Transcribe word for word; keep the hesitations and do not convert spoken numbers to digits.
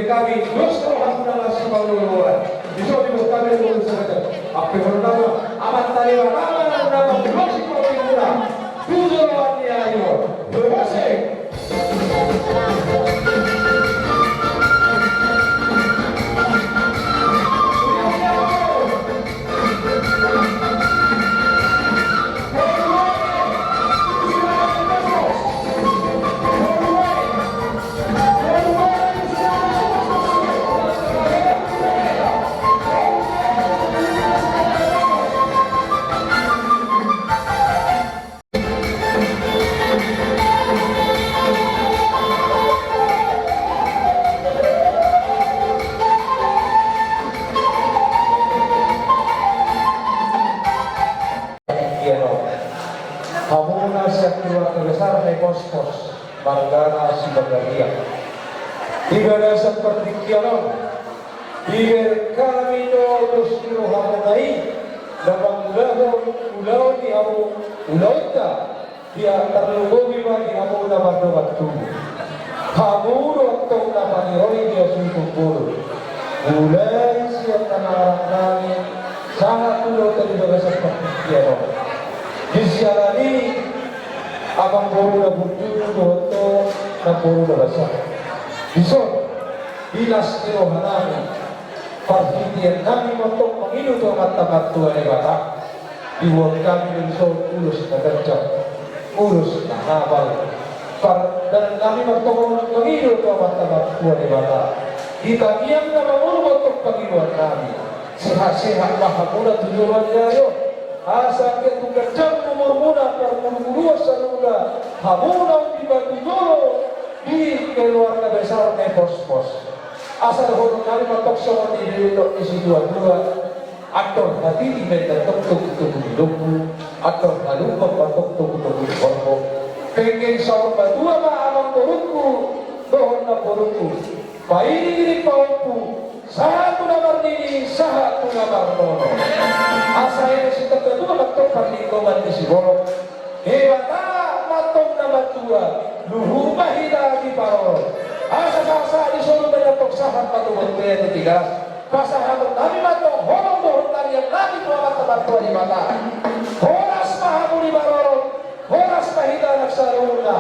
Hami dos rohamuna na sipaolooloan. Dison diboan hami do mangolu sahat. Ampe horong nama, Amanta Debata ma na mangulosi portibi on. Tu joloan ni ari on. Bohose. Hamu na sian keluarga besar Nepospos, marga na Sibagariang. Di bagasan partingkian on, dibereng hami do dos ni rohamuna i, na mangulahon ulaon ni hamu ulaonta, ia tarlumobi ma di hamu na mardongan tubu. Hamu do antong na paniroi di hasuhuton bolon. Mulai sian na mangarang nami, sahat tu ulaonta di bagasan partingkian on. Disiala ni amangboru na burju dohot tu namboru na basa. Dison, di las ni roha nami, parhitean nami ma antong mangido tu Amanta Martua Debata. Diboan hami do dison ulos na ganjang, ulos na hapal. Pardalan nami ma antong mangido tu Amanta Martua Debata. Di tangiang na mangolu ma antong pangidoan nami. Sehat-sehat ma hamuna tu joloan ni ari on. Asa anggiat tung ganjang umurmuna, parmudumuduon saluhutna, hamuna on di batu jolo di keluarga besar Nepospos. Asa dohonon nami ma antong songon nidok ni situatua. Andor hatiti ma antong togutogu ni lombu, andor halumpang ma antong togutogu ni horbo. Penggeng saur matua ma amangborungku dohot namborungku. Pairingiring pahompu, sahat tu na marnini, sahat tu na marnono. Asa eme sitongka tua ma antong parlinggoman ni siborok. Debata ma antong na matua, luhut ma hita diparorot. Asa sahat-sahat ni solu ma antong sahat ma tu bontean ni Tigaras. Pasahaton nami ma antong holong dohot tangiang nami tu Amanta Martua Debata. Horas ma hamu diparorot, horas ma hita nang saluhutna.